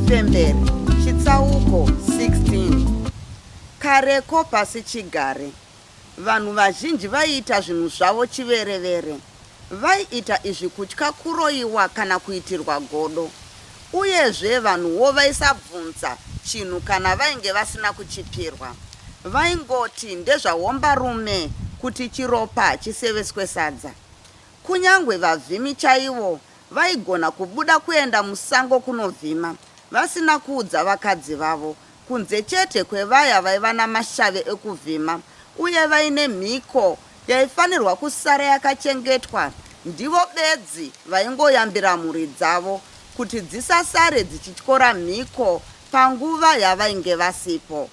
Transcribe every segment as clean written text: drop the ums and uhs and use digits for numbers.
Mufemberi, Chitsauko 16. Kareko pasi chigare, vanhu vazhinji vaiita zvinhu zvavo chiverevere. Vaiita izvi kutya kuroyiwa kana kuitirwa godo. Uyezve vanhuwo vaisabvunza chinhu kana vainge vasina kuchipirwa. Vaingoti ndezvahombarume kuti chiropa chiseveswe sadza. Kunyangwe vavhimi chaivo vaigona kubuda kuenda musango kunovhima vasina kuudza vakadzi vavo, kunze chete kwevaya vaiva namashave ekuvhima uye vaine mhiko yaifanirwa kusara yakachengetwa ndivo bedzi vaingoyambira mhuri dzavo kuti dzisasare dzichityora mhiko panguva yavainge vasipo.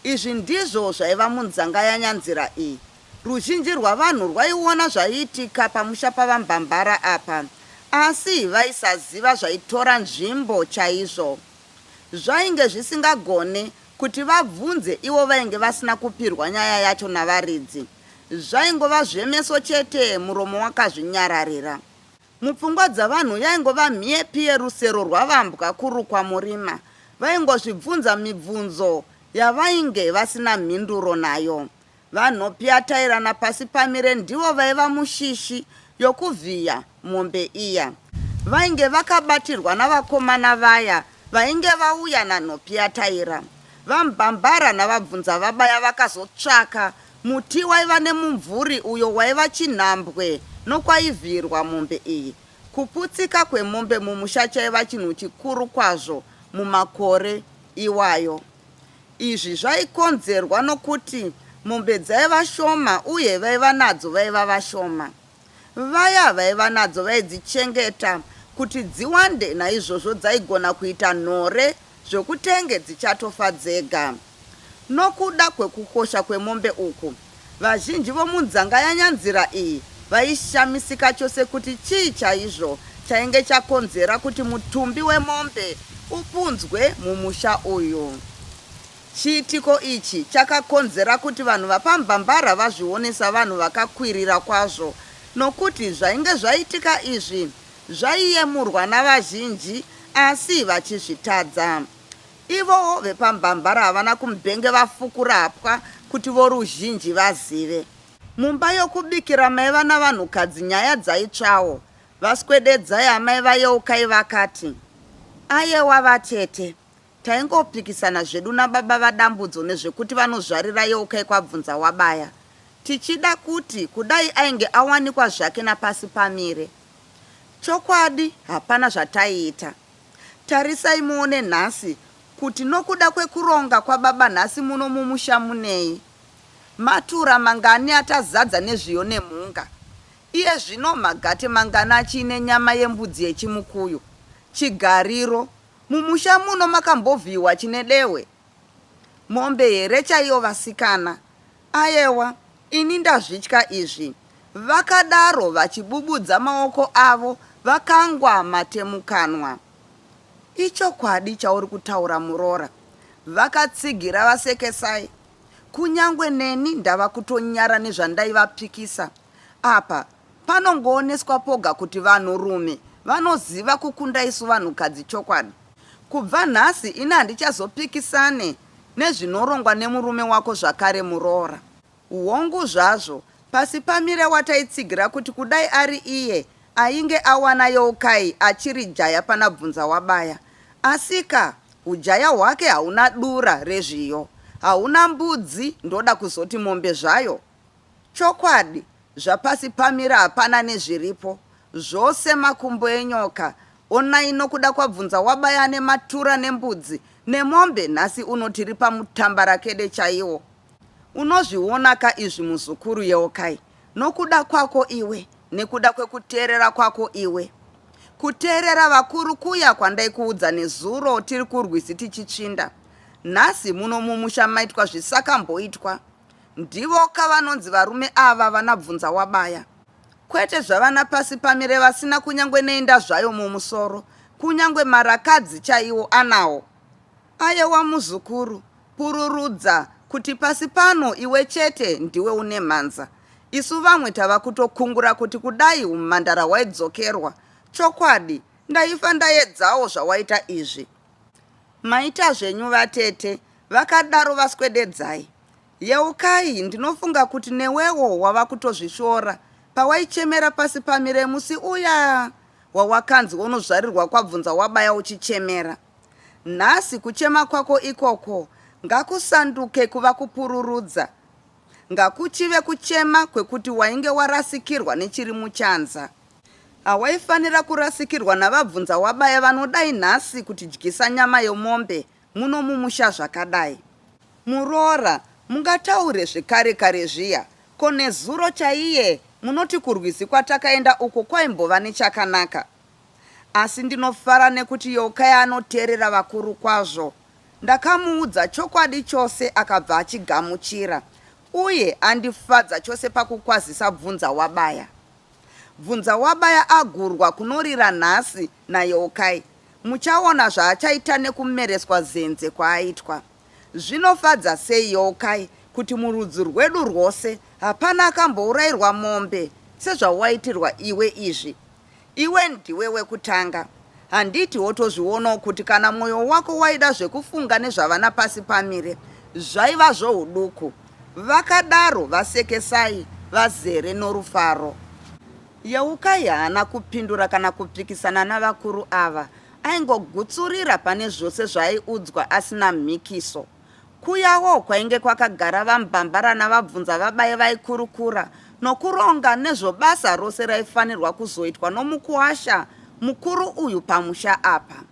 Izvi ndizvo zvaiva munzanga yaNyanzira iyi. Ruzhinji rwavanhu rwaiona zvaiitika pamusha paVaMbambara apa asi vaisaziva zvaitora nzvimbo chaizvo. Zvainge zvisingagone kuti vabvunze ivo vainge vasina kupirwa nyaya yacho navaridzi. Zvaingova zvemeso chete muromo wakazvinyararira. Mupfungwa dzavanhu yaingova mhepi yerusero rwavambwa kurukwa murima. Vaingozvibvunza mibvunzo yavainge vasina mhinduro nayo. VaNhopiyataira naPasipamire ndivo vaiva mushishi yokuvhiya mombe iya. Vainge vakabatirwa navakomana vaya vainge vauya naNhopiyataira. VaMbambara naVaBvunzavabaya vakazotsvaka muti waiva nemumvuri uyo waiva chinhambwe nokwaivhiyirwa mombe iyi. Kuputsika kwemombe mumusha chaiva chinhu chikuru kwazvo mumakore iwayo. Izvi zvaikonzerwa nokuti mombe dzaiva shoma uye vaiva nadzo vaiva vashoma. Vaya vaiva nadzo vaidzichengeta kuti dziwande naizvozvo dzaigona kuita nhore zvokutenge dzichatofa dzega. Nokuda kwekukosha kwemombe uku, vazhinji vomunzanga yaNyanzira iyi vaishamisika chose kuti chii chaizvo chainge chakonzera kuti mutumbi wemombe upunzwe mumusha uyu. Chiitiko ichi chakakonzera kuti vanhu vapaMbambara vazvione savanhu vakakwirira kwazvo nokuti zvainge zvaitika izvi zvaiyemurwa navazhinji asi vachizvitadza. Ivowo vepaMbambara havana kumbenge vafukura hapwa kuti voruzhinji vazive. Mumba yokubikira maiva navanhukadzi nyaya dzaitsvawo. VaSwededzai amai vaYeukai vakati, Ayewa vatete, taingopikisana zvedu nababa vaDambudzo nezvekuti vanozvarira Yeukai kwaBvunzawabaya. Tichida kuti kudai ainge awanikwa zvake naPasipamire. Chokwadi hapana zvataiita. Tarisai muone nhasi kuti nokuda kwekuronga kwababa nhasi muno mumusha munei. Matura mangani atazadza nezviyo nemhunga. Iye zvino magate mangani achiine nyama yembudzi yechimukuyu. Chigariro. Mumusha muno makambovhiyiwa chine dehwe? Mombe here chaiyo vasikana? Ayewa, ini ndazvitya izvi. Vakadaro vachibubudza maoko avo vakangwa mate mukanwa. Ichokwadi chauri kutaura muroora, vakatsigira VaSekesai. Kunyangwe neni ndava kutonyara nezvandaivapikisa. Apa panongooneswa poga kuti vanhurume vanoziva kukunda isu vanhukadzi chokwadi. Kubva nhasi ini handichazopikisane nezvinorongwa nemurume wako zvakare muroora. Hongu zvazvo, pasi pamire wataitsigira kuti kudai ari iye ainge awana Yeukai achiri jaya pana Bvunzawabaya. Asika, hujaya hwake hauna dura rezviyo, hauna mbudzi ndoda kuzoti mombe zvayo. Chokwadi, zvapasi pamire hapana nezviripo. Zvose makumbo enyoka. Onai nokuda kwaBvunzawabaya ane matura nembudzi nemombe nhasi uno tiri pamutambarakede chaiwo. Unozvionaka izvi muzukuru Yeukai, nokuda kwako iwe, nekuda kwekuteerera kwako iwe. Kuteerera vakuru kuya kwandaikuudza nezuro tiri kurwizi tichitsvinda. Nhasi muno mumusha maitwa zvisakamboitwa. Ndivoka vanonzi varume ava vana Bvunzawabaya. Kwete zvavana Pasipamire vasina kunyangwe neinda zvayo mumusoro, kunyangwe marakadzi chaiwo anawo. Ayewa muzukuru, pururudza kuti pasi pano iwe chete ndiwe une mhanza. Isu vamwe tava kutokungura kuti kudai humhandara hwaidzokerwa. Chokwadi, Ndaifa ndaedzawo zvawaita izvi. Maita zvenyu vatete, vakadaro vaSwededzai. Yeukai, ndinofunga kuti newewo wava kutozvishora pawaichemera pasi pamire musi uya wawakanzi wonozvarirwa kwabvunza wabaya uchichemera. Nhasi kuchema kwako ikoko ngakusanduke kuva kupururudza. Ngakuchive kuchema kwekuti wainge warasikirwa nechiri muchanza. Hawaifanira kurasikirwa navabvunza wabaya vanodai nhasi kutidyisa nyama yomombe muno mumusha zvakadai. Muroora, mungataure zvekare kare zviya, ko nezuro chaiye munoti kurwizi kwatakaenda uko kwaimbova nechakanaka? Asi ndinofara nekuti Yeukai anoteerera vakuru kwazvo. Ndakamuudza chokwadi chose akabva achigamuchira uye andifadza chose pakukwazisa Bvunzawabaya. Bvunzawabaya agurwa kunorira nhasi naYeukai. Muchaona zvaachaita nekumereswa zenze kwaaitwa. Zvinofadza sei Yeukai kuti murudzi rwedu rwose hapana akambourairwa mombe sezvawaitirwa iwe izvi. Iwe ndiwe wekutanga. Handiti wotozvionawo kuti kana mwoyo wako waida zvekufunga nezvavana pasi pamire zvaiva zvohuduku. Vakadaro vaSekesai vazere norufaro. Yeukai haana kupindura kana kupikisana navakuru ava, aingogutsurira pane zvose zvaaiudzwa asina mhikiso. Kuyawo kwainge kwakagara VaMbambara naVaBvunzavabaye vaikurukura nokuronga nezvobasa rose raifanirwa kuzoitwa nomukuwasha mukuru uyu pamusha apa.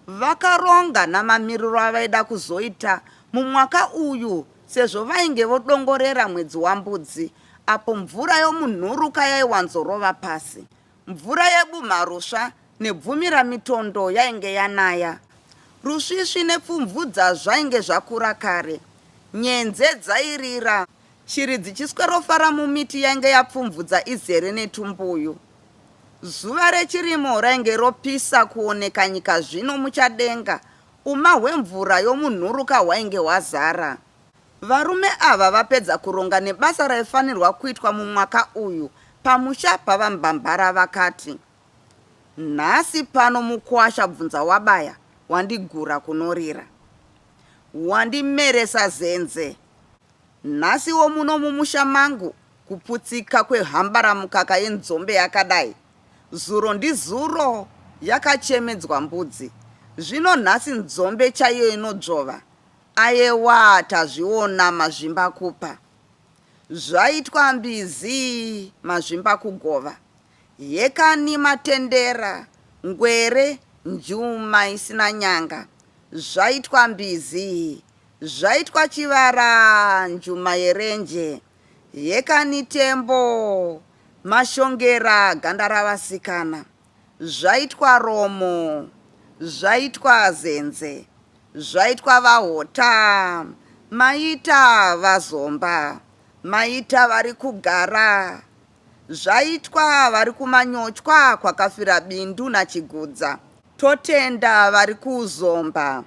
Vakaronga namamiriro avaida kuzoita mumwaka uyu sezvo vainge vodongorera mwedzi waMbudzi apo mvura yomunhuruka yaiwanzorova pasi. Mvura yebumharusva nebvumiramitondo yainge yanaya. Rusvisvi nepfumvudza zvainge zvakura kare. Nyenze dzairira, shiri dzichiswerofara mumiti yainge yapfumvudza izere netumbuyu. Zuva rechirimo rainge ropisa kuoneka nyika zvino muchadenga, uma hwemvura yomunhuruka hwainge hwazara. Varume ava vapedza kuronga nebasa raifanirwa kuitwa mumwaka uyu pamusha paVaMbambara vakati, Nhasi pano mukwasha Bvunzawabaya wandigura kunorira. Wandimeresa zenze. Nhasiwo muno mumusha mangu kuputsika kwehambaramukaka yenzombe yakadai. Zuro ndizuro yakachemedzwa mbudzi. Zvino nhasi nzombe chaiyo inodzvova. Ayewa tazviona mazvimbakupa. Zvaitwa mbizi mazvimbakugova. Hekani matendera, ngwere, njuma isina nyanga. Zvaitwa mbizi. Zvaitwa chivara njuma yerenje. Hekani tembo, mashongera ganda ravasikana. Zvaitwa romo, zvaitwa zenze. Zvaitwa vaHota, maita vaZomba, maita vari kugara. Zvaitwa vari kuManyochwa kwakafira Bindu naChigudza. Totenda vari kuZomba,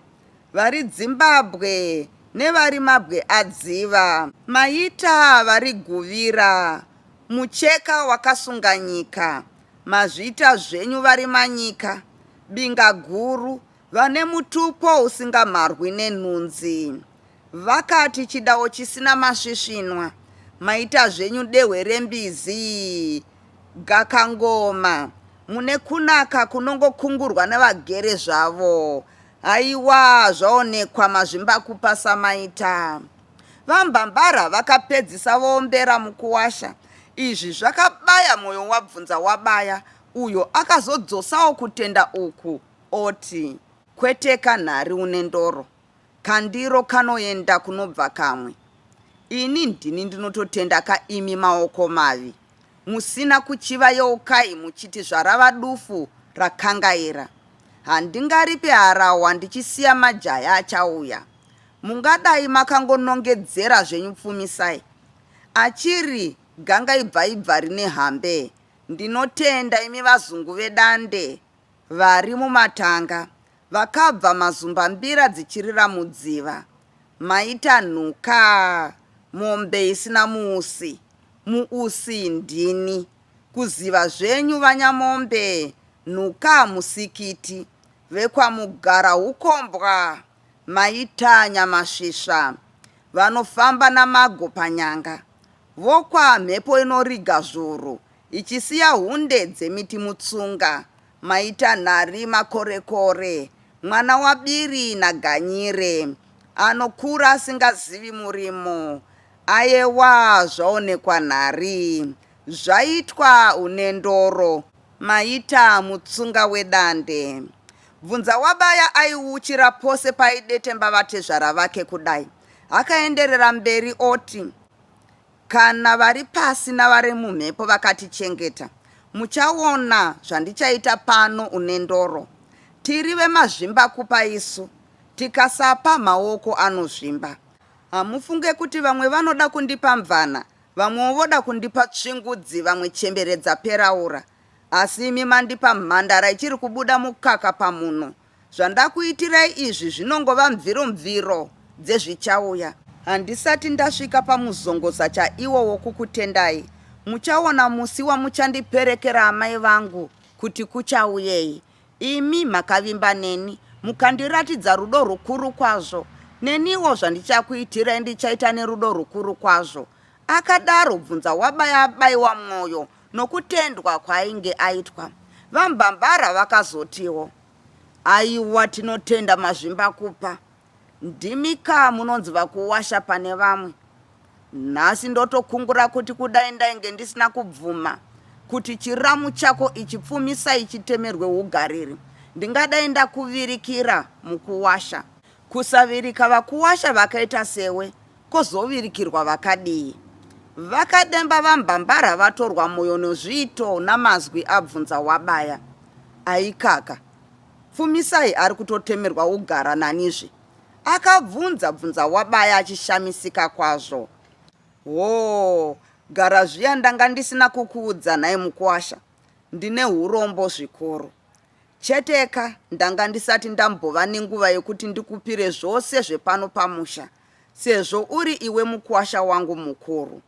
vari Dzimbabwe nevari mabwe adziva. Maita vari Guvira, mucheka wakasunga nyika. Mazviita zvenyu vari Manyika, binga guru, Vane mutupo usingamharwi nenhunzi. Vakati chidawo chisina masvisvinwa. Maita zvenyu dehwe rembizi. Gakangoma. Mune kunaka kunongokungurwa nevagere zvavo. Haiwa zvaonekwa mazvimbakupa samaita. VaMbambara vakapedzisa voombera mukuwasha. Izvi zvakabaya mwoyo waBvunza wabaya uyo akazodzosawo kutenda uku Oti, Kwete kanhari une ndoro, kandiro kanoenda kunobva kamwe. Ini ndini ndinototenda ka imi maoko mavi, musina kuchiva yeukai muchiti zvarava dufu rakangaira. Handingaripe harahwa ndichisiya majaya achauya. Mungadai makangonongedzera zvenyu Pfumisai. Achiri gangaibvaibva rine hambe. Ndinotenda imi vazungu vedande. Vari mumatanga vakabva mazumbambira dzichirira mudziva. Maita nhuka mombe isina muusi. Muusi ndini. Kuziva zvenyu vanyamombe Nhuka musikiti, vekwaMugarahukombwa, Maita Nyamasvisva, vanofamba namago panyanga, vokwa mhepo inoriga zvuru ichisiya hunde dzemiti mutsunga, Maita Nhari Makorekore, mwana waBiri naGanyire, anokura asingazivi murimo, ayewa zvaonekwa Nhari, zvaitwa une ndoro, Maita mutsunga wedande. Bvunzawabaya aiuchira pose paidetemba vatezvara vake kudai. Akaenderera mberi oti, Kana vari pasi navari mumhepo vakatichengeta, muchaona zvandichaita pano une ndoro. Tiri vemazvimbakupa isu, tikasapa maoko anozvimba. Hamufunge kuti vamwe vanoda kundipa mvana, vamwewo voda kundipa tsvingudzi vamwe chembere dzaperaura. Asi imi mandipa mhandara ichiri kubuda mukaka pamuno. Zvandakuitirai izvi zvinongova mviro mviro dzezvichauya. Handisati ndasvika pamuzongoza chaiwo wokukutendai. Muchaona musi wamuchandiperekera amai vangu kuti kuchauyei. Imi makavimba neni mukandiratidza rudo rukuru kwazvo. Neniwo zvandichakuitirai ndichaita nerudo rukuru kwazvo. Akadaro Bvunzawabaya abaiwa mwoyo nokutendwa kwaainge aitwa. VaMbambara vakazotiwo, Aiwa tinotenda Mazvimbakupa. Ndimi ka munonzi vakuwasha pane vamwe. Nhasi ndotokungura kuti kudai ndainge ndisina kubvuma kuti chiramu chako ichi Pfumisai chitemerwe ugariri, ndingadai ndakuvirikira mukuwasha. Kusavirika vakuwasha vakaita sewe Kozovirikirwa vakadii? Vakademba VaMbambara vatorwa moyo nozviito namazwi abvunza wabaya. Aikaka. Pfumisai ari kutotemerwa ugara nanizve? Akabvunza Bvunzawabaya achishamisika kwazvo. Hoo, gara zviya ndanga ndisina kukuudza nhai mukuwasha. Ndine hurombo zvikuru. Cheteka ndanga ndisati ndambova nenguva yekuti ndikupire zvose zvepano pamusha sezvo uri iwe mukuwasha wangu mukuru.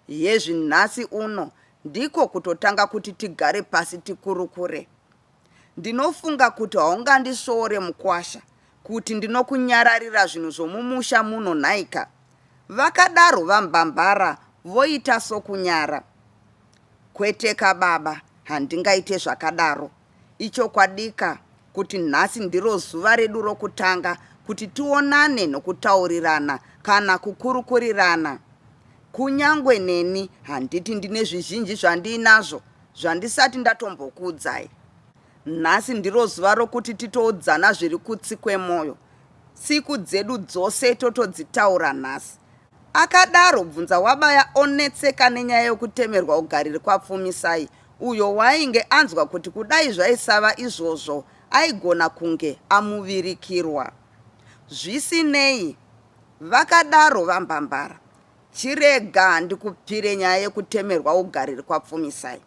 Hezvi nhasi uno ndiko kutotanga kuti tigare pasi tikurukure. Ndinofunga kuti haungandisvoore mukuwasha kuti ndinokunyararira zvinhu zvomumusha muno nhaika? Vakadaro VaMbambara voita sokunyara. Kweteka baba, handingaite zvakadaro. Ichokwadika kuti nhasi ndiro zuva redu rokutanga kuti tionane nokutaurirana kana kukurukurirana. Kunyangwe neni handiti ndine zvizhinji zvandiinazvo zvandisati ndatombokuudzai. Nhasi ndiro zuva rokuti titoudzana zviri kutsi kwemoyo. Tsiku dzedu dzose totodzitaura nhasi. Akadaro Bvunzawabaya onetseka nenyaya yokutemerwa ugariri kwaPfumisai uyo waainge anzwa kuti kudai zvaisava izvozvo aigona kunge amuvirikirwa. Zvisinei, vakadaro VaMbambara, chirega ndikupire nyaya yekutemerwa ugariri kwaPfumisai.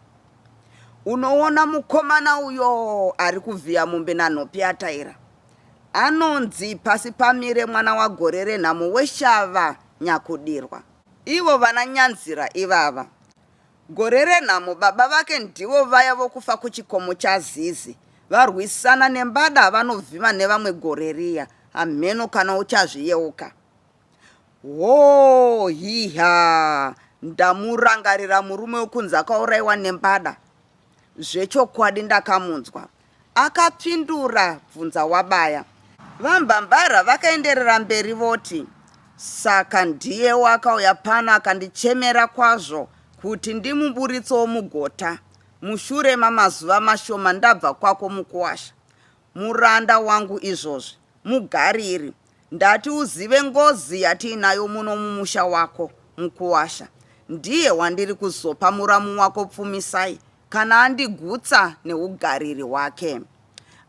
Unoona mukomana uyo ari kuvhiya mombe naNhopi ataira. Anonzi Pasipamire mwana waGorerenhamo weShava Nyakudirwa. Ivo vana Nyanzira ivava. Gorerenhamo baba vake ndivo vaya vokufa kuchikomo chaZizi varwisana nembada vanovhima nevamwe gore riya hamheno kana uchazviyeuka. Hoo hiha ndamurangarira murume wekunzi akauraiwa nembada. Zvechokwadi ndakamunzwa. Akapindura Bvunzawabaya. VaMbambara vakaenderera mberi voti, Saka ndiyewo akauya pano akandichemera kwazvo kuti ndimuburitsewo mugota mushure mamazuva mashoma ndabva kwako mukuwasha. Muranda wangu izvozvi mugariri. Ndati uzive ngozi yatiinayo muno mumusha wako mukuwasha. Ndiye wandiri kuzopa muramu wako Pfumisai kana andigutsa neugariri hwake.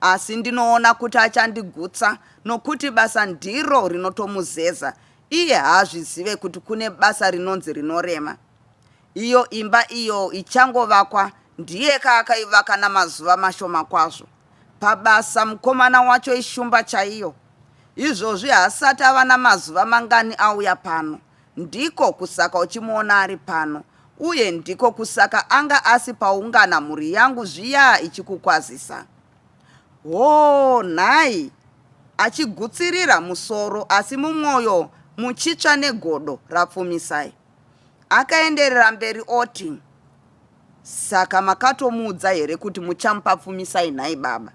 Asi ndinoona kuti achandigutsa nokuti basa ndiro rinotomuzeza, iye haazvizive kuti kune basa rinonzi rinorema. Iyo imba iyo ichangovakwa ndiyeka akaivaka namazuva mashoma kwazvo. Pabasa mukomana wacho ishumba chaiyo. Izvozvi haasati ava namazuva mangani auya pano. Ndiko kusaka uchimuona ari pano. Uye ndiko kusaka anga asi paungana mhuri yangu zviya ichikukwazisa. Hoo nhai? Achigutsirira musoro asi mumwoyo muchitsva negodo raPfumisai. Akaenderera mberi oti, Saka makatomuudza here kuti muchamupa Pfumisai nhai baba?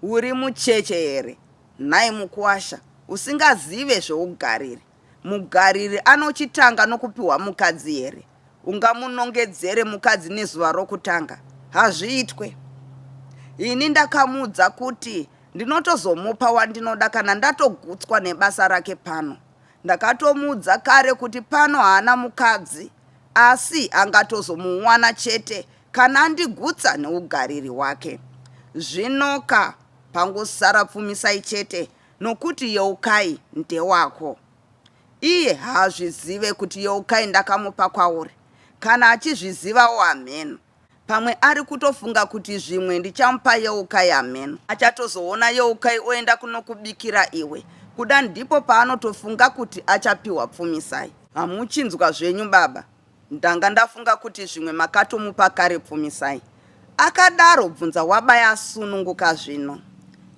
Uri mucheche here nhai mukuwasha usingazive zveugariri? Mugariri anochitanga nokupiwa mukadzi here? Ungamunongedzere mukadzi nezuva rokutanga? Hazviitwe. Ini ndakamuudza kuti ndinotozomupa wandinoda kana ndatogutswa nebasa rake pano. Ndakatomuudza kare kuti pano haana mukadzi asi angatozomuwana chete kana andigutsa neugariri hwake. Zvinoka pangosara Pfumisai chete nokuti Yeukai ndewako. Iye haazvizive kuti Yeukai ndakamupa kwauri. Kana achizvizivawo hamheno. Pamwe ari kutofunga kuti zvimwe ndichamupa Yeukai hamheno. Achatozoona Yeukai oenda kunokubikira iwe. Kuda ndipo paanotofunga kuti achapiwa Pfumisai. Hamuchinzwa zvenyu baba. Ndanga ndafunga kuti zvimwe makatomupa kare Pfumisai. Akadaro Bvunzawabaya asununguka zvino.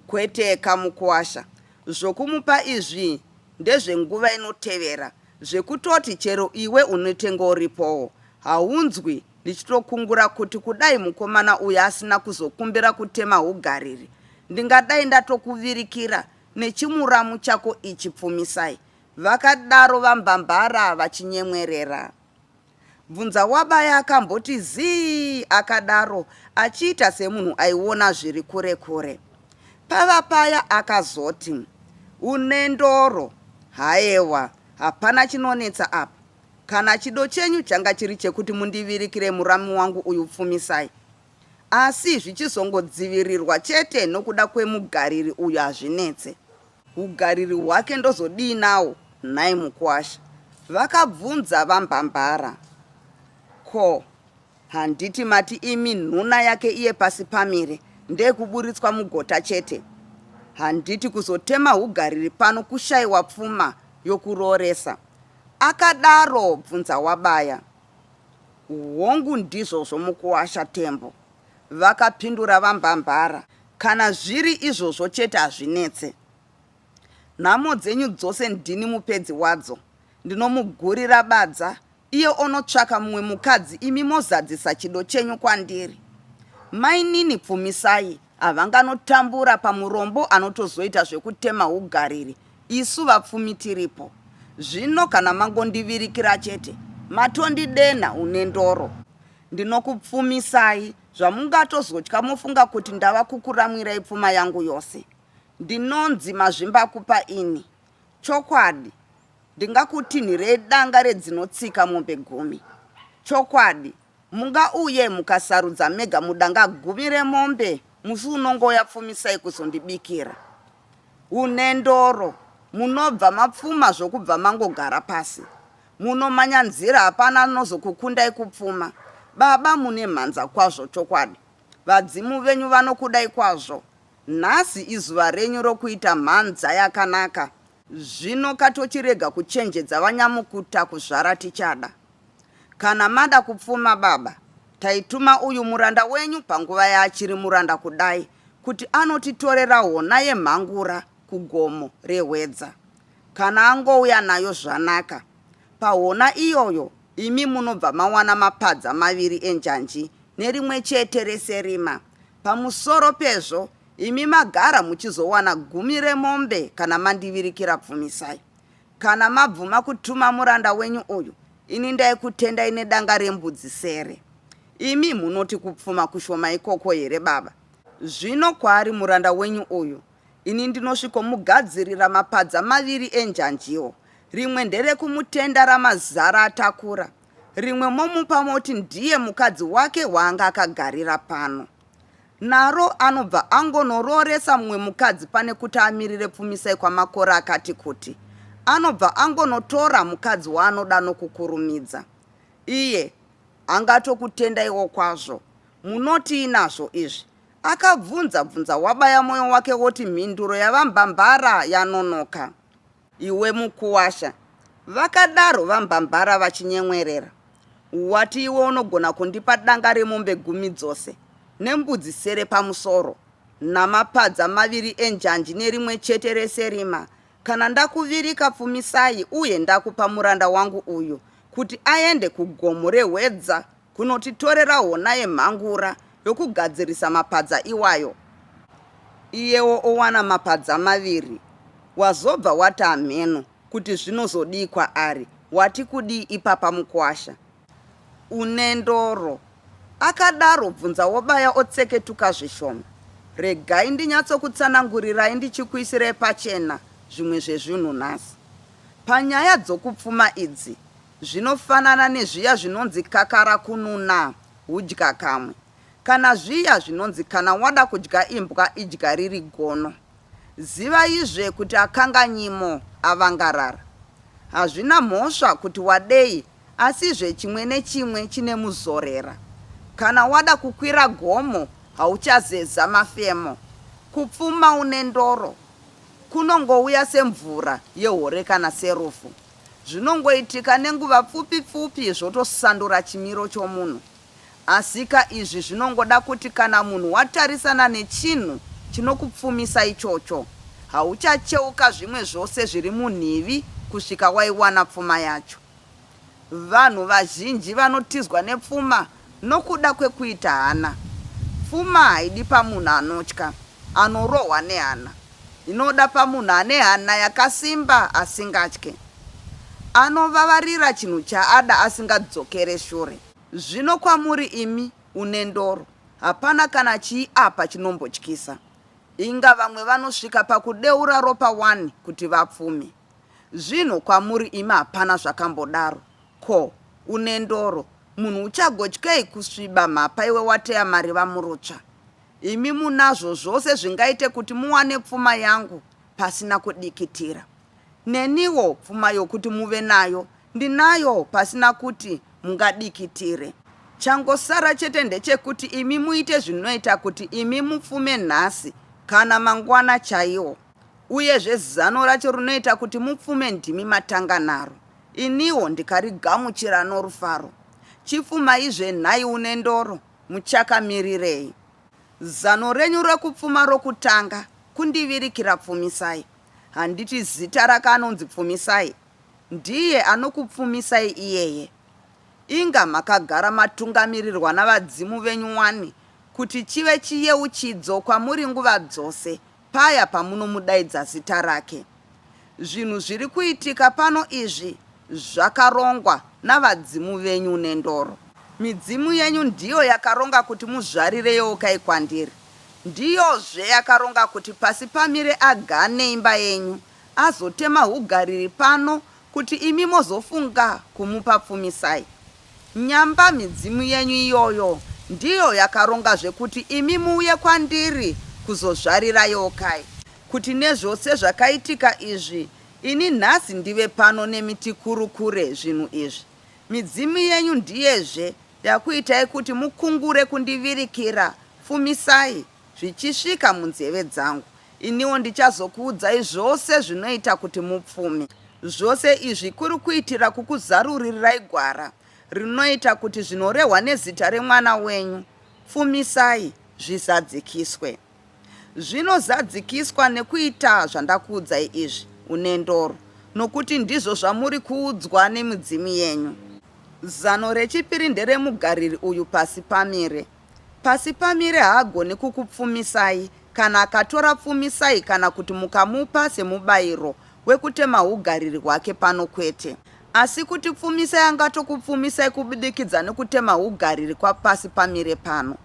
Kweteka mukuwasha. Zvokumupa izvi ndezvenguva inotevera zvekutoti chero iwe unetenge uripowo. Haunzwi ndichitokungura kuti kudai mukomana uyu asina kuzokumbira kutema hugariri ndingadai ndatokuvirikira nechimuramu chako ichi Pfumisai. Vakadaro VaMbambara vachinyemwerera. Bvunzawabaya akamboti zii akadaro achiita semunhu aiona zviri kure kure. Pava paya akazoti, Une ndoro? Haewa, hapana chinonetsa apa. Kana chido chenyu changa chiri chekuti mundivirikire muramu wangu uyu Pfumisai. Asi zvichizongodzivirirwa chete nokuda kwemugariri uyu hazvinetse. Hugariri hwake ndozodii nawo nhai mukuwasha? Vakabvunza VaMbambara. Ko, handiti mati imi nhuna yake iye pasi pamire ndeyekuburitswa mugota chete? Handiti kuzotema hugariri pano kushaiwa pfuma yokurooresa? Akadaro Bvunzawabaya. Hongu ndizvozvo mukuwasha Tembo, vakapindura VaMbambara. Kana zviri izvozvo chete hazvinetse. Nhamo dzenyu dzose ndini mupedzi wadzo. Ndinomugurira badza iye onotsvaka mumwe mukadzi imi mozadzisa chido chenyu kwandiri. Mainini Pfumisai havanganotambura pamurombo anotozoita zvekutema hugariri isu vapfumi tiripo. Zvino kana mangondivirikira chete matondidenha une ndoro. Ndinokupfumisai zvamungatozotya mofunga kuti ndava kukuramwirai pfuma yangu yose. Ndinonzi Mazvimbakupa ini. Chokwadi, ndingakutinhirei danga redzinotsika mombe gumi. Chokwadi, mungauye mukasarudza mega mudanga gumi remombe musi unongouya Pfumisai kuzondibikira. Une ndoro, munobva mapfuma zvokubva mangogara pasi. Munomanya nzira hapana anozokukundai kupfuma. Baba mune mhanza kwazvo chokwadi. Vadzimu venyu vanokudai kwazvo. Nhasi izuva renyu rokuita mhanza yakanaka. Zvino katochirega kuchenjedza vanyamukuta kuzvara tichada. Kana mada kupfuma baba, taituma uyu muranda wenyu panguva yaachiri muranda kudai kuti anotitorera hona yemhangura kugomo reHwedza. Kana angouya nayo zvanaka. Pahona iyoyo imi munobva mawana mapadza maviri enjanji nerimwe chete reserima. Pamusoro pezvo imi magara muchizowana gumi remombe kana mandivirikira Pfumisai. Kana mabvuma kutuma muranda wenyu uyu ini ndaikutendai nedanga rembudzi sere. Imi munoti kupfuma kushoma ikoko here baba? Zvino kwaari muranda wenyu uyu Ini ndinosvikomugadzirira mapadza maviri enjanjiwo, rimwe nderekumutenda ramazara atakura, rimwe momupa moti ndiye mukadzi wake waanga akagarira pano. Naro anobva angonorooresa mumwe mukadzi pane kuti amirire Pfumisai kwamakore akati kuti. Anobva angonotora mukadzi waanoda nokukurumidza. Iye angatokutendaiwo kwazvo. Munotii nazvo izvi? Akabvunza bvunza wabaya moyo wake woti mhinduro yaVaMbambara yanonoka. Iwe mukuwasha, Vakadaro VaMbambara vachinyemwerera. Wati iwe unogona kundipa danga remombe gumi dzose, nembudzi sere pamusoro, namapadza maviri enjanji nerimwe chete reserima, kana ndakuvirika Pfumisai uye ndakupa muranda wangu uyu kuti aende kugomo reHwedza kunotitorera hona yemhangura yokugadzirisa mapadza iwayo. Iyewo owana mapadza maviri. Wazobva wati hamheno kuti zvinozodii kwaari. Wati kudii ipapa mukuwasha? Une ndoro. Akadaro Bvunzawobaya otseketuka zvishoma. Regai ndinyatsokutsanangurirai ndichikuisirai pachena zvimwe zvezvinhu nhasi. Panyaya dzokupfuma idzi, zvinofanana nezviya zvinonzi kakara kununa hudya kamwe. Kana zviya zvinonzi kana wada kudya imbwa idya riri gono. Zivaizve kuti akanga nyimo avangarara. Hazvina mhosva kuti wadei asizve chimwe nechimwe chine muzorera. Kana wada kukwira gomo hauchazeza mafemo. Kupfuma une ndoro. Kunongouya semvura yehore kana serufu. Zvinongoitika nenguva pfupi pfupi zvotosandura chimiro chomunhu. Asika izvi zvinongoda kuti kana munhu watarisana nechinhu chinokupfumisa ichocho, hauchacheuka zvimwe zvose zviri munhivi kusvika waiwana pfuma yacho. Vanhu vazhinji vanotizwa nepfuma nokuda kwekuita hana. Pfuma haidi pamunhu anotya, anorohwa nehana. Inoda pamunhu ane hana yakasimba asingatye. Anovavarira chinhu chaada asingadzokere shure. Zvino kwamuri imi une ndoro, hapana kana chii apa chinombotyisa. Inga vamwe vanosvika pakudeura ropa wani kuti vapfume. Zvino kwamuri imi hapana zvakambodaro. Ko, une ndoro, munhu uchagotyei kusviba mhapa iwe wateya mariva murutsva? Imi munazvo zvose zvingaite kuti muwane pfuma yangu pasina kudikitira. Neniwo pfuma yokuti muve nayo ndinayo pasina kuti mungadikitire. Changosara chete ndechekuti imi muite zvinoita kuti imi mupfume nhasi kana mangwana chaiwo. Uyezve zano racho rinoita kuti mupfume ndimi matanga naro, iniwo ndikarigamuchira norufaro. Chipfumaizve nhai une ndoro, muchakamirirei? Zano renyu rekupfuma rokutanga kundivirikira Pfumisai. Handiti zita rake anonzi Pfumisai? Ndiye anokupfumisai iyeye. Inga makagara matungamirirwa navadzimu venyu wani kuti chive chiyeuchidzo kwamuri nguva dzose paya pamunomudaidza zita rake. Zvinhu zviri kuitika pano izvi zvakarongwa navadzimu venyu nendoro. Midzimu yenyu ndiyo yakaronga kuti muzvarire yeukai kwandiri. Ndiyozve yakaronga kuti pasi pamire agane imba yenyu azotema hugariri pano kuti imi mozofunga kumupa pfumisai. Nyamba midzimu yenyu iyoyo ndiyo yakarongazve kuti imi muuye kwandiri kuzozvarira Yeukai. Kuti nezvose zvakaitika izvi ini nhasi ndive pano nemi tikurukure zvinhu izvi. Midzimu yenyu ndiyezve yakuitai kuti mukungure kundivirikira pfumisai zvichisvika munzeve dzangu. Iniwo ndichazokuudzai zvose zvinoita kuti mupfume. Zvose izvi kuri kuitira kukuzaruririrai gwara rinoita kuti zvinorehwa nezita remwana wenyu, Pfumisai, zvizadzikiswe. Zvinozadzikiswa nekuita zvandakuudzai izvi, Unendoro, nokuti ndizvo zvamuri kuudzwa nemidzimu yenyu. Zano rechipiri nderemugariri uyu pasi pamire. Pasipamire haagoni kukupfumisai kana akatora pfumisai kana kuti mukamupa semubairo wekutema hugariri hwake pano kwete. Asi kuti pfumisai angatokupfumisai kubudikidza nekutema hugariri kwaPasipamire pano.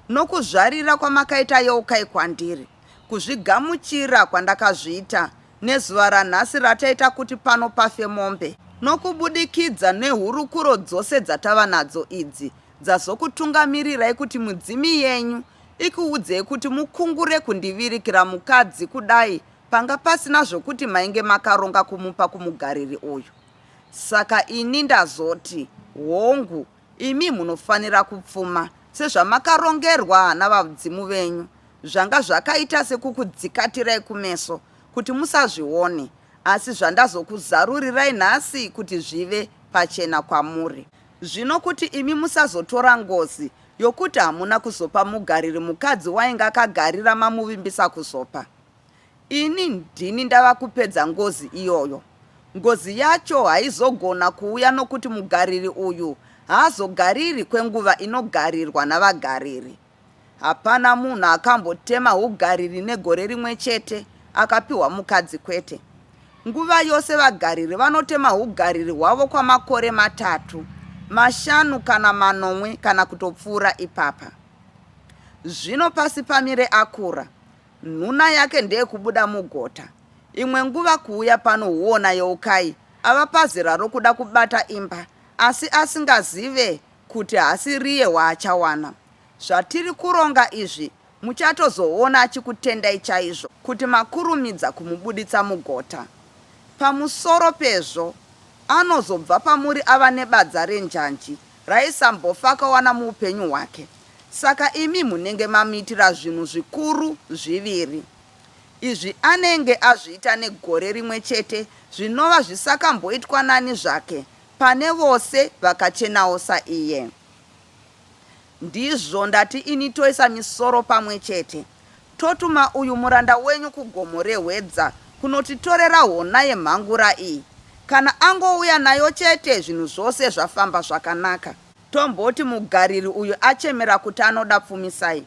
Nokuzvarira kwamakaita yeukai kwandiri, kuzvigamuchira kwandakazviita nezuva ranhasi rataita kuti pano pafe mombe. Nokubudikidza nehurukuro dzose dzatava nadzo idzi, dzazokutungamirirai kuti mudzimi yenyu ikuudzei kuti mukungure kundivirikira mukadzi kudai panga pasina zvokuti mainge makaronga kumupa kumugariri uyu. Saka ini ndazoti hongu imi munofanira kupfuma sezvamakarongerwa navadzimu venyu zvanga zvakaita sekukudzikatirai kumeso kuti musazvione. Asi zvandazokuzarurirai nhasi kuti zvive pachena kwamuri. Zvino kuti imi musazotora ngozi yokuti hamuna kuzopa mugariri mukadzi wainge akagarira mamuvimbisa kuzopa. Ini ndini ndava kupedza ngozi iyoyo. Ngozi yacho haizogona kuuya nokuti mugariri uyu haazogariri kwenguva inogarirwa navagariri. Hapana munhu akambotema hugariri negore rimwe chete akapiwa mukadzi kwete. Nguva yose vagariri vanotema hugariri hwavo kwamakore matatu, mashanu kana manomwe kana kutopfuura ipapa. Zvino Pasipamire akura, nhuna yake ndeyekubuda mugota. Imwe nguva kuuya pano huona Yeukai ava pazera rokuda kubata imba asi asingazive kuti haasi riye waachawana. Zvatiri kuronga izvi muchatozoona achikutendai chaizvo kuti makurumidza kumubuditsa mugota. Pamusoro pezvo, anozobva pamuri ava nebadza renjanji raisambofa akawana muupenyu hwake. Saka imi munenge mamuitira zvinhu zvikuru zviviri. Izvi anenge azviita negore rimwe chete zvinova zvisakamboitwa nani zvake pane vose vakachenawo saiye. Ndizvo ndati ini toisa misoro pamwe chete. Totuma uyu muranda wenyu kugomo reHwedza kunotitorera hona yemhangura iyi. Kana angouya nayo chete zvinhu zvose zvafamba zvakanaka. Tomboti mugariri uyu achemera kuti anoda Pfumisai.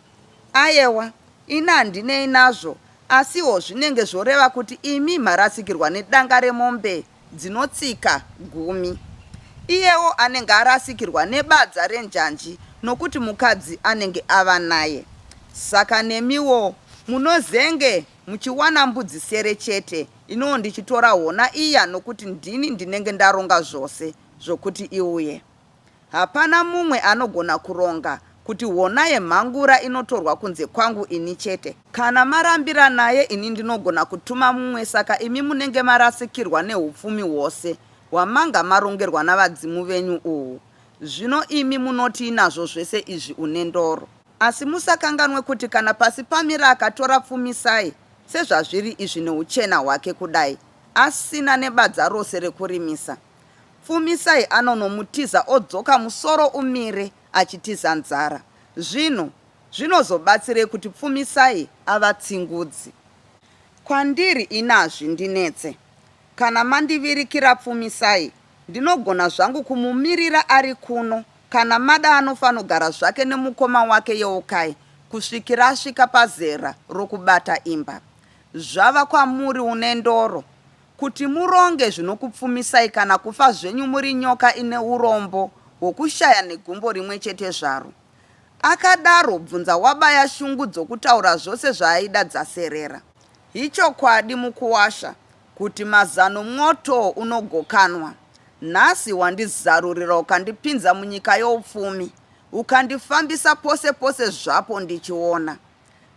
Ayewa, ini handinei nazvo asiwo zvinenge zvoreva kuti imi marasikirwa nedanga remombe dzinotsika gumi. Iyewo anenge arasikirwa nebadza renjanji nokuti mukadzi anenge ava naye. Saka nemiwo munozenge muchiwana mbudzi sere chete iniwo ndichitora hona iya nokuti ndini ndinenge ndaronga zvose zvokuti iuye. Hapana mumwe anogona kuronga kuti hona yemhangura inotorwa kunze kwangu ini chete. Kana marambira naye ini ndinogona kutuma mumwe saka imi munenge marasikirwa nehupfumi hwose hwamanga marongerwa navadzimu venyu uhu. Zvino imi munotii nazvo zvese izvi Unendoro? Asi musakanganwe kuti kana Pasipamire akatora Pfumisai sezvazviri izvi neuchena hwake kudai asina nebadza rose rekurimisa, Pfumisai anonomutiza odzoka musoro umire achitiza nzara. Zvino zvinozobatsirei kuti Pfumisai ava tsingudzi? Kwandiri ini hazvindinetse. Kana mandivirikira Pfumisai ndinogona zvangu kumumirira ari kuno kana mada anofanogara zvake nemukoma wake Yeukai kusvikira asvika pazera rokubata imba. Zvava kwamuri Unendoro Kuti muronge zvinokupfumisai kana kufa zvenyu muri nyoka ine urombo hwokushaya negumbo rimwe chete zvaro. Akadaro Bvunzawabaya shungu dzokutaura zvose zvaaida dzaserera. Ichokwadi mukuwasha kuti mazano mwoto unogokanwa. Nhasi wandizarurira ukandipinza munyika youpfumi, ukandifambisa pose pose zvapo ndichiona.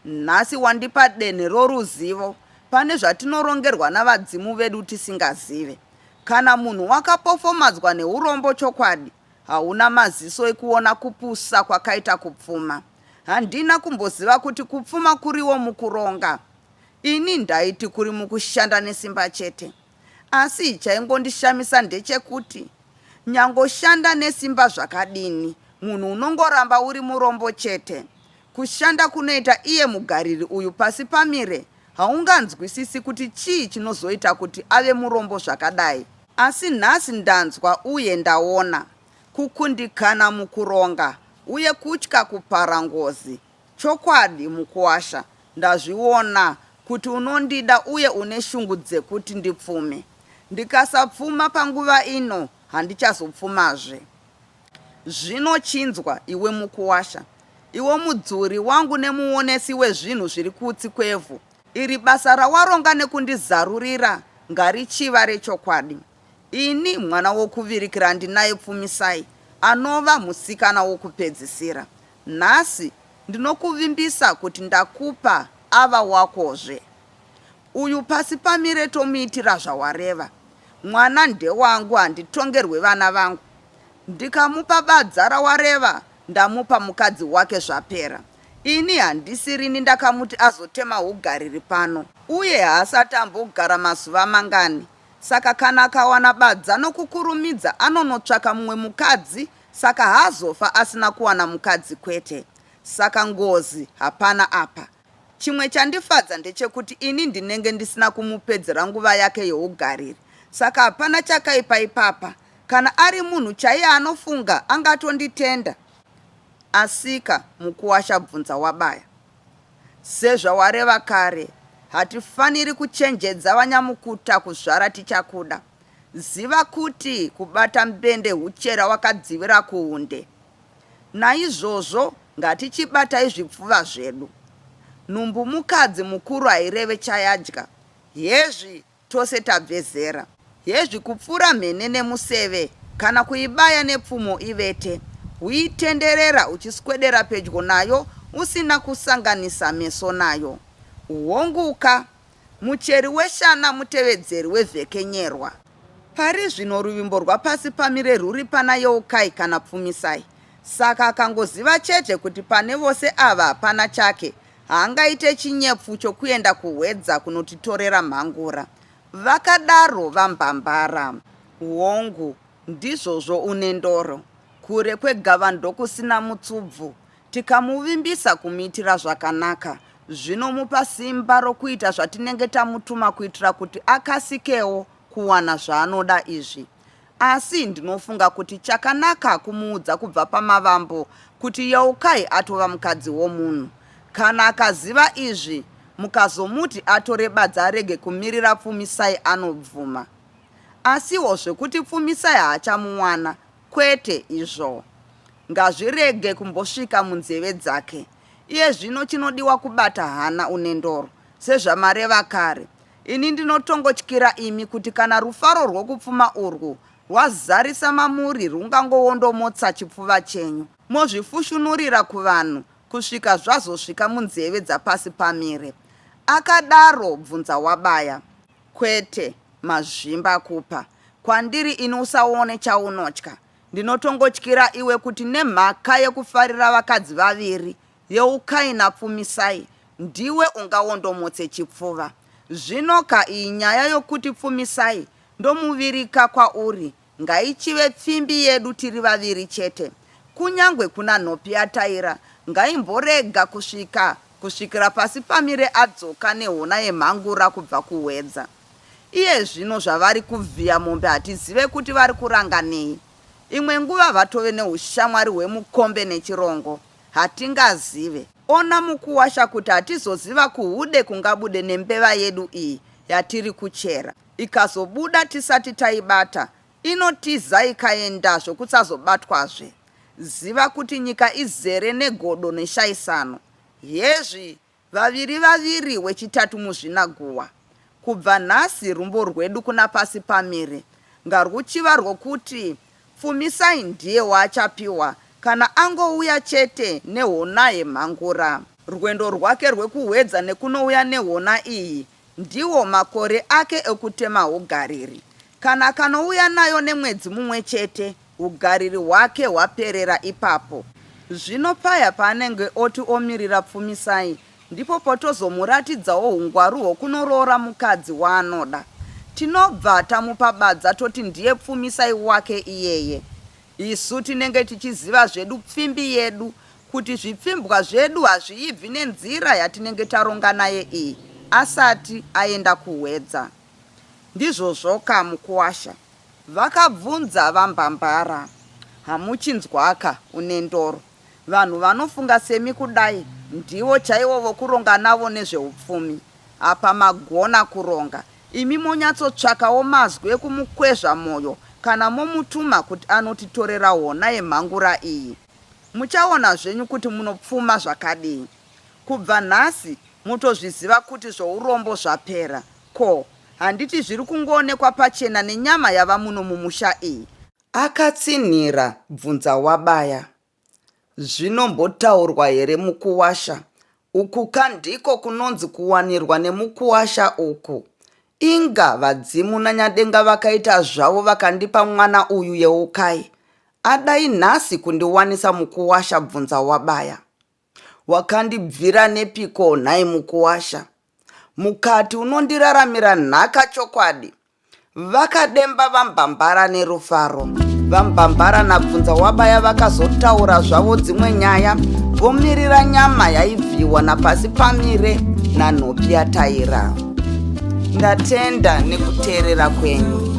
Nhasi wandipa denhe roruzivo pane zvatinorongerwa navadzimu vedu tisingazive. Kana munhu wakapofomadzwa neurombo chokwadi hauna maziso ekuona kupusa kwakaita kupfuma. Handina kumboziva kuti kupfuma kuriwo mukuronga. Ini ndaiti kuri mukushanda nesimba chete. Asi chaingondishamisa ndechekuti nyangoshanda nesimba zvakadini munhu unongoramba uri murombo chete. Kushanda kunoita iye mugariri uyu pasi pamire haunganzwisisi kuti chii chinozoita kuti ave murombo zvakadai. Asi nhasi ndanzwa uye ndaona kukundikana mukuronga uye kutya kupara ngozi. Chokwadi mukuwasha ndazviona kuti unondida uye une shungu dzekuti ndipfume. Ndikasapfuma panguva ino handichazopfumazve. Zvino chinzwa, iwe mukuwasha, iwe mudzuri wangu nemuonesi wezvinhu zviri kutsi kwevhu, iri basa rawaronga nekundizarurira ngarichiva rechokwadi. Ini, mwana wokuvirikira ndinaye Pfumisai, anova musikana wokupedzisira. Nhasi ndinokuvimbisa kuti ndakupa ava wakozve. Uyu pasi pamire tomuitira zvawareva. Mwana ndewangu handitongerwe vana vangu. Ndikamupa badza rawareva ndamupa mukadzi wake zvapera. Ini handisirini ndakamuti azotema hugariri pano. Uye haasati ambogara mazuva mangani. Saka kana akawana badza nokukurumidza anonotsvaka mumwe mukadzi saka haazofa asina kuwana mukadzi kwete. Saka ngozi hapana apa. Chimwe chandifadza ndechekuti ini ndinenge ndisina kumupedzera nguva yake yougariri saka hapana chakaipa ipapa. Kana ari munhu chaiye anofunga angatonditenda. Asika mukuwasha bvunza wabaya. Sezvawareva kare, hatifaniri kuchenjedza vanyamukuta kuzvara tichakuda. Ziva kuti kubata mbende huchera wakadzivira kuhunde. Naizvozvo ngatichibatai zvipfuva zvedu. Nhumbu mukadzi mukuru haireve chayadya. Hezvi Tose tabve zera. Hezvi kupfura mhene nemuseve kana kuibaya nepfumo ivete. Huitenderera uchiswedera pedyo nayo usina kusanganisa meso nayo. Honguka! Mucheri weshana mutevedzeri wevhekenyerwa. Pari zvino ruvimbo rwaPasipamire rwuri pana Yeukai kana Pfumisai. Saka akangoziva chete kuti pane vose ava hapana chake, Haangaite chinyepfu chokuenda kuHwedza kunotitorera mhangura, vakadaro VaMbambara. Hongu, ndizvozvo Unendoro. Kure kwegava ndokusina mutsubvu. Tikamuvimbisa kumuitira zvakanaka, zvinomupa simba rokuita zvatinenge tamutuma kuitira kuti akasikewo kuwana zvaanoda izvi. Asi ndinofunga kuti chakanaka kumuudza kubva pamavambo kuti Yeukai atova mukadzi womunhu. Kana akaziva izvi, mukazomuti atore badza arege kumirira Pfumisai anobvuma. Asiwo zvekuti Pfumisai haachamuwana, kwete izvo. Ngazvirege kumbosvika munzeve dzake. Iye zvino chinodiwa kubata hana Unendoro, sezvamareva kare. Ini ndinotongotyira imi kuti kana rufaro rwokupfuma urwu rwazarisa mamuri rwungangowondomotsa chipfuva chenyu, mozvifushunurira kuvanhu kusvika zvazosvika munzeve dzaPasipamire. Akadaro Bvunzawabaya. Kwete, Mazvimbakupa. Kwandiri ini usaone chaunotya. Ndinotongotyira iwe kuti nemhaka yekufarira vakadzi vaviri, Yeukai naPfumisai, ndiwe ungawondomotse chipfuva. Zvinoka iyi nyaya yokuti Pfumisai ndomuvirika kwauri ngaichive pfimbi yedu tiri vaviri chete. Kunyangwe kuna Nhopiyataira ngaimborega kusvika kusvikira Pasipamire adzoka nehona yemhangura kubva kuHwedza. Iye zvino zvavari kuvhiya mombe hatizive kuti vari kuranganei. Imwe nguva vatove neushamwari hwemukombe nechirongo. Hatingazive. Ona mukuwasha kuti hatizoziva kuhude kungabude nembeva yedu iyi yatiri kuchera. Ikazobuda tisati taibata, inotiza ikaenda zvokusazobatwazve. Ziva kuti nyika izere negodo neshaisano. Hezvi Vaviri vaviri wechitatu muzvinaguwa. Kubva nhasi rumbo rwedu kuna Pasipamire ngarwuchiva rwokuti Pfumisai ndiye waachapiwa kana angouya chete nehona yemhangura. Rwendo rwake rwekuHwedza nekunouya nehona iyi ndiwo makore ake ekutema hugariri. Kana akanouya nayo nemwedzi mumwe chete Hugariri hwake hwaperera ipapo. Zvino paya paanenge oti omirira Pfumisai ndipo potozomuratidzawo hungwaru hwokunoroora mukadzi waanoda. Tinobva tamupa badza toti ndiye Pfumisai wake iyeye. Isu tinenge tichiziva zvedu pfimbi yedu kuti zvipfimbwa zvedu hazviibvi nenzira yatinenge taronga naye iyi asati aenda kuHwedza. Ndizvozvoka mukuwasha? Vakabvunza VaMbambara. Hamuchinzwaka Unendoro. Vanhu vanofunga semi kudai ndivo chaivo vokuronga navo nezveupfumi. Apa magona kuronga. Imi monyatsotsvakawo mazwi ekumukwezva moyo kana momutuma kuti anotitorera hona yemhangura iyi. Muchaona zvenyu kuti munopfuma zvakadii. Kubva nhasi motozviziva kuti zvourombo zvapera. Ko, handiti zviri kungoonekwa pachena nenyama yava muno mumusha iyi? Akatsinhira Bvunzawabaya. Zvinombotaurwa here mukuwasha? Uku ka ndiko kunonzi kuwanirwa nemukuwasha uku. Inga vadzimu naNyadenga vakaita zvavo vakandipa mwana uyu Yeukai. Adai nhasi kundiwanisa mukuwasha Bvunzawabaya. Wakandibvira nepiko nhai mukuwasha? Mukati unondiraramira nhaka chokwadi. Vakademba VaMbambara nerufaro. VaMbambara naBvunzawabaya vakazotaura zvavo dzimwe nyaya vomirira nyama yaivhiwa napasi pamire naNhopi yataira. Ndatenda nekuteerera kwenyu.